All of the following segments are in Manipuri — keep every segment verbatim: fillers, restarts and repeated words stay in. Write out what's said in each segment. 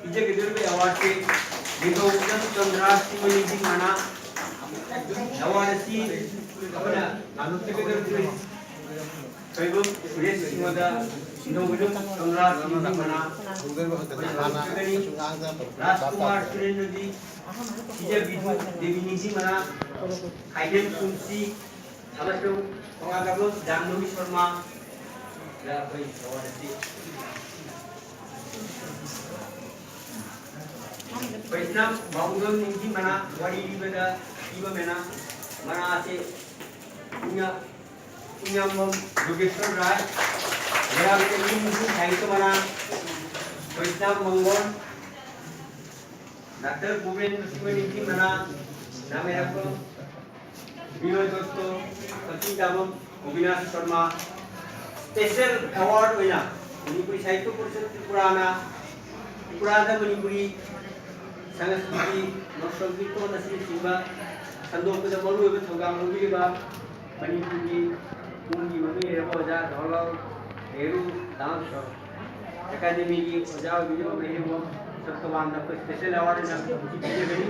ꯄꯤꯖꯒꯗꯧꯔꯤꯕ ꯑꯦꯋꯥꯔꯗꯁꯤ ꯅꯤꯡꯊꯧꯖꯝ ꯆꯟꯗ꯭ꯔ ꯁꯤꯡꯍ ꯅꯤꯡꯁꯤꯡ ꯃꯅꯥ꯫ ꯑꯦꯋꯥꯔꯗ ꯑꯁꯤ ꯑꯩꯈꯣꯏꯅ ꯅꯥꯅꯨꯡꯖꯒꯗꯧꯔꯤꯕ ꯀꯩꯕꯨꯜ ꯁꯨꯔꯦꯁ ꯁꯤꯡꯍꯗ ꯅꯤꯡꯊꯧꯖꯝ ꯆꯟꯗ꯭ꯔ ꯁꯤꯡꯍ ꯅꯤꯡꯁꯤꯡ ꯃꯅꯥ ꯄꯤꯖꯒꯅꯤ꯫ ꯔꯥꯖꯀꯨꯃꯥꯔ ꯁꯨꯔꯦꯟꯗ꯭ꯔꯖꯤꯠ ꯁꯤꯖꯕꯤꯗꯨ ꯗꯦꯕꯤ ꯅꯤꯡꯁꯤꯡ ꯃꯅꯥ꯫ ꯈꯥꯏꯗꯦꯝ ꯀꯨꯝꯁꯤ ꯑꯃꯁꯨꯡ ꯈꯣꯡꯉꯥꯟꯗꯕꯝ ꯖꯥꯝꯅꯨꯃꯤ ꯁꯔꯃꯥꯗ ꯑꯩꯈꯣꯏ ꯑꯦꯋꯥꯔꯗ ꯑꯁꯤ ꯄꯩꯁꯥ ꯃꯥꯎꯗꯝ ꯅꯤꯡꯊꯤ ꯃꯅꯥ ꯋꯥꯔꯤ ꯂꯤꯕꯗ ꯄꯤꯕ ꯃꯅꯥ꯫ ꯃꯅꯥ ꯑꯁꯤ ꯏꯪꯉ-, ꯏꯪꯉꯥꯝꯕꯝ ꯌꯣꯒꯦꯁ꯭ꯋꯔ ꯔꯥꯏ, ꯃꯣꯏꯔꯥꯡꯊꯦꯝ ꯅꯤꯡꯊꯤ ꯁꯥꯍꯤꯇ꯭ꯌ ꯃꯅꯥ, ꯄꯩꯁꯥ ꯃꯪꯒꯣꯜ, ꯗꯥꯛꯇꯔ ꯚꯨꯄꯦꯟ ꯁꯤꯡꯍ ꯅꯤꯡꯊꯤ ꯃꯅꯥ, ꯅꯥꯃꯦꯔꯥꯛꯄꯝ ꯕꯤꯅꯣꯏ ꯗꯠꯇꯣ, ꯀꯛꯆꯤꯡ ꯇꯥꯕꯝ ꯑꯕꯤꯅꯥꯁ ꯁꯔꯃ꯫ ꯁ꯭ꯄꯦꯁꯦꯜ ꯑꯦꯋꯥꯔꯗ ꯑꯣꯏꯅ ꯃꯅꯤꯄꯨꯔꯤ ꯁꯥꯍꯤꯇ꯭ꯌ ꯄꯔꯤꯁꯠ ꯇ꯭ꯔꯤꯄꯨꯔꯥꯅ ꯇ꯭ꯔꯤꯄꯨꯔꯥꯗ ꯃꯅꯤꯄꯨꯔꯤ ꯁꯪꯁꯀ꯭ꯔꯤꯇꯤ, ꯂꯣꯛ ꯁꯪꯒꯤꯠ ꯂꯣꯟ ꯑꯁꯤꯅꯆꯤꯡꯕ ꯁꯟꯗꯣꯛꯄꯗ ꯃꯔꯨꯑꯣꯏꯕ ꯊꯧꯗꯥꯡ ꯂꯧꯕꯤꯔꯤꯕ ꯃꯅꯤꯄꯨꯔꯒꯤ ꯇꯨꯡꯒꯤ ꯃꯃꯤꯡ ꯂꯩꯔꯕ ꯑꯣꯖꯥ ꯖꯋꯥꯍꯔꯂꯥꯜ ꯅꯦꯍꯔꯨ ꯗꯥꯟꯁ ꯑꯦꯀꯥꯗꯃꯤꯒꯤ ꯑꯣꯖꯥ ꯑꯣꯏꯕꯤꯔꯤꯕ ꯃꯍꯦꯝꯕꯝ ꯁꯛꯇꯋꯥꯟꯗ ꯑꯩꯈꯣꯏ ꯁ꯭ꯄꯦꯁꯦꯜ ꯑꯦꯋꯥꯔꯗ ꯑꯣꯏꯅ ꯄꯤꯖꯒꯅꯤ꯫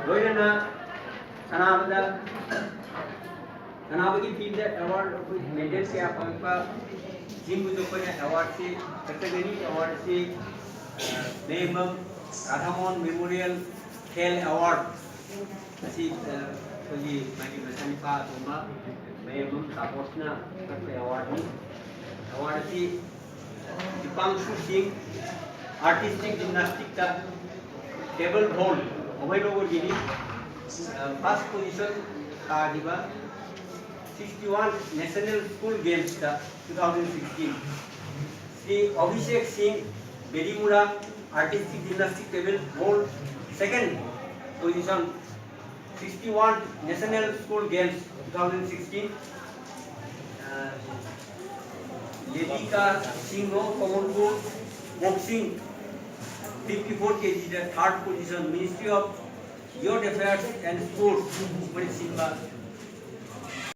ꯂꯣꯏꯅꯅ ꯁꯅꯥꯕꯗ, ꯁꯅꯥꯕꯒꯤ ꯐꯤꯜꯗ ꯑꯦꯋꯥꯔꯗ ꯑꯩꯈꯣꯏ ꯃꯦꯗꯜ ꯀꯌꯥ ꯐꯪꯉꯛꯄ ꯁꯤꯡꯕꯨꯁꯨ ꯑꯩꯈꯣꯏꯅ ꯑꯦꯋꯥꯔꯗꯁꯤ ꯀꯠꯆꯒꯅꯤ꯫ ꯑꯦꯋꯥꯔꯗꯁꯤ, ꯑ, ꯃꯍꯦꯝꯕꯝ ꯔꯥꯙꯥꯃꯣꯍꯟ ꯃꯦꯃꯣꯔꯤꯌꯦꯜ ꯈꯦꯜ ꯑꯦꯋꯥꯔꯗ ꯑꯁꯤ, ꯑ, ꯑꯩꯈꯣꯏꯒꯤ ꯃꯥꯒꯤ ꯃꯆꯥꯅꯨꯄꯥ ꯑꯇꯣꯝꯕ ꯃꯍꯦꯝꯕꯝ ꯇꯥꯄꯣꯁꯅ ꯀꯠꯄ ꯑꯦꯋꯥꯔꯗꯅꯤ꯫ ꯑꯦꯋꯥꯔꯗ ꯑꯁꯤ ꯗꯤꯄꯥꯡꯁꯨ ꯁꯤꯡ ꯑꯥꯔꯇꯤꯁꯇꯤꯛ ꯖꯤꯝꯅꯥꯁꯇꯤꯛꯇ ꯇꯦꯕꯜ ꯕꯣꯜ ꯈꯣꯡꯍꯩꯔꯣꯒꯤꯅꯤ꯫ ꯐꯥꯔꯁ ꯄꯣꯖꯤꯁꯟ ꯇꯥꯈꯤꯕ ꯁꯤꯛꯁꯇꯤ ꯋꯥꯟ ꯅꯦꯁꯅꯦꯜ ꯁ꯭ꯀꯨꯜ ꯒꯦꯝꯁꯇ two thousand sixteen. Shri Abhishek Singh ꯕꯦꯔꯤꯃꯨꯔꯥ ꯑꯥꯔꯇꯤꯁꯇꯤꯛ ꯖꯤꯝꯅꯥꯁꯇꯤꯛ ꯇꯦꯕꯜ ꯕꯣꯜ second position. Sixty-one National School Games two thousand sixteen, uh, Ledika Singh, Kamalpur, boxing, fifty-four K G, the third position, Ministry of Youth Affairs and Sports, Umar Simba.